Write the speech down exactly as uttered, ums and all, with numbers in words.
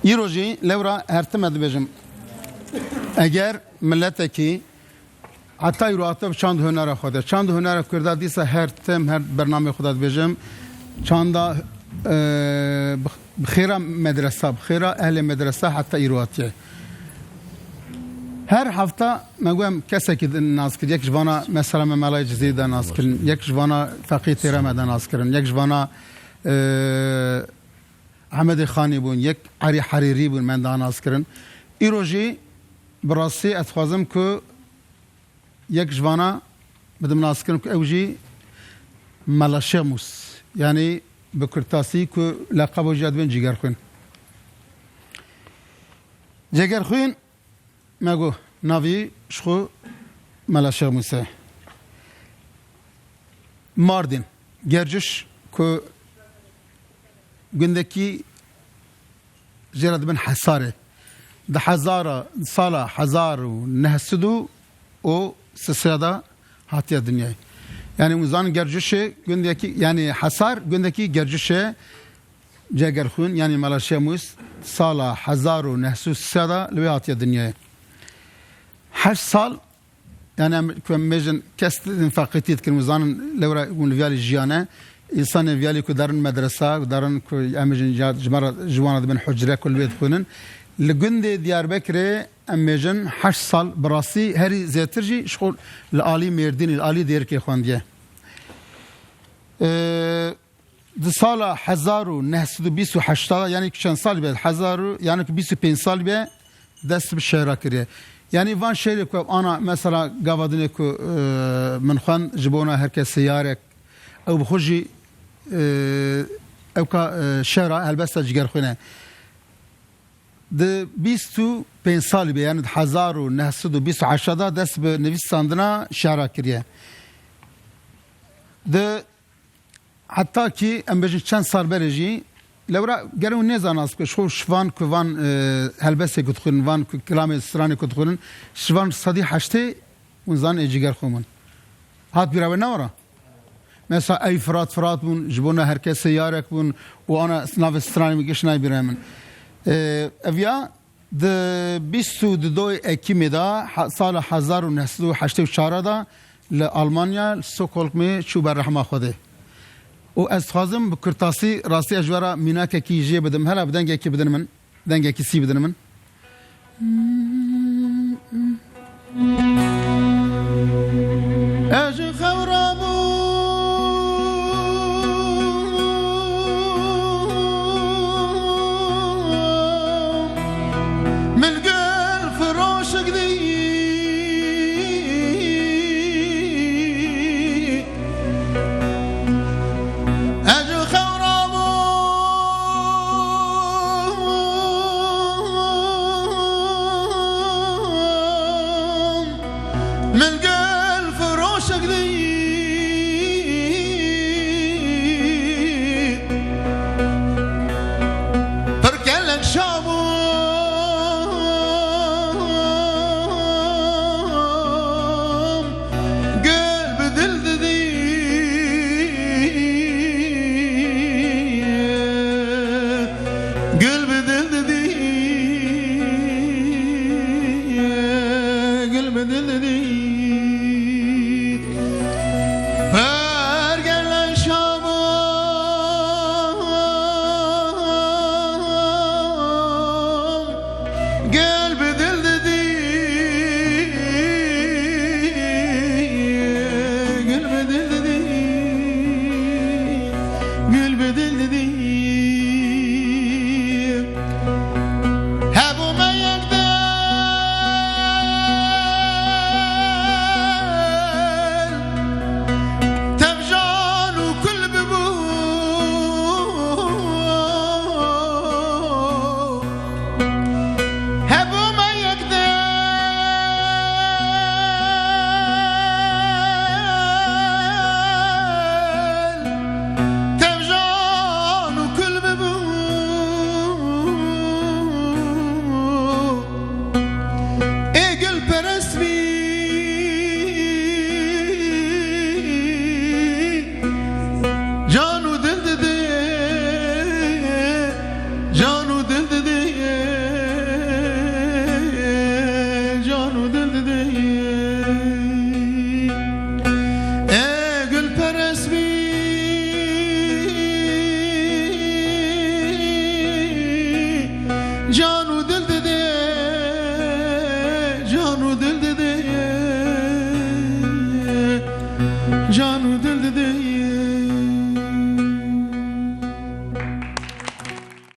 Îro jî lewra her tim ez dibêjim. Eger miletekî heta îro hate bi çand hunera xwe de, çand hunera Kurda dîsa her tim, her bernameyê xwe de dibêjim, çanda, e, bi, bi xêra medresa, bi xêra ehlê medresa heta îro hatiye. Her hefta me got em kesekî di-, nas kir. Yek ji vana mesela me Melayê Cizîrî de nas kirin, yek ji vana Feqî Têra me de nas kirin, yek ji vana, e, Ehmedê Xanî bûn, yek Erî Herêrî bûn, me da nas kirin. Îro jî bi rastî ez dixwazim ku yek ji vana bidim nas kirin ku ew jî Mela Şemûs, yanî bi kurtasî ku leqeba jî ya dibên Cîgerxwîn. Cîgerxwîn, me got, navî ji xwe Mela Şemûs e. Mardin, Gerciş ku gundekî jê re dibin Hesarê. Di hezara, sala hezar û neh sed û sisê de hatiye dinyayê. Yanî hûn zanin Gercişê gundekî, yanî Hesar gundekî Gercişê, Cîgerxwîn, yanî Mela Şemûs, sala hezar û neh sed û sisê de li wê hatiye dinyayê. Heşt sal, yanî em, ku em bêjin kes din feqîtî dikin, hûn zanin lewra hûn li viyalî jiyane, însanê viyalî ku derin medresa, ku derin ku em bêjin ya ji me re, ji wan re dibin hucre ku li wê dixwînin. Li gundê Diyarbekirê em bêjin heşt sal bi rastî herî zêtir jî ji xwe li alî Mêrdînê, li alî Dêrikê xwendiye. Ee, Di sala hezar û neh sed û bîst û heşt de, yanî ku çend sal be, hezar û, yanî ku bîst û pênc sal be, dest bi şehra kiriye. Yanî van şehrê ku ev ana, mesela gava dinê ku, e, min xwend ji bona her kesê yarek, ew bi xwe jî, e, ew ka, e, şehra helbesta Cîgerxwîn e. Di bîst û pênc salî be, yanî di hezar û neh sed û bîst û heşt de dest bi nivîsandina şehra kiriye. Di Heta kî em bêjin çend sal berê jî, lewra gelê hûn nêzan nas ku ji xwe şivan ku van, e, helbestê ku dixwînin, van ku kilamê stranê ku dixwînin, şivan sedî heştê hûn zanin ê Cîgerxwîn bûn. Hat bîra we ne were? Mesela ey Firat Firat bûn, ji bona her kesê yarek bûn û ana navê stranê min giş nayê bîra min. E, ev ya Di bîst û du Ekîmê de, ha-, sala hezar û neh sed û heştê û çar de li Almanya, li Stockholmê çû ber rehma Xwedê. Û ez dixwazim bi kurtasî, rastî ez ji we re mînakekî jê bidim. Hela bi dengekî bidin min. Dengekî sî bidin min. Ez ji xew rabûm, min gel firoşek dî. Ez ji xew rabûm, min gel firoşek dî. Pir gelek şabûm, gel bi dil didî. Gul bi dil didî, gul bi dil didî. Her gelen şabam, gul bi dil didî, gul bi dil didî. Gul bi dil didî. Hebû me yek dil, tevjan û kul bibû. Hebû me yek dil, tevjan û kul bibû. Ê gul perest bî, can û dil didê, can û dil didê. Can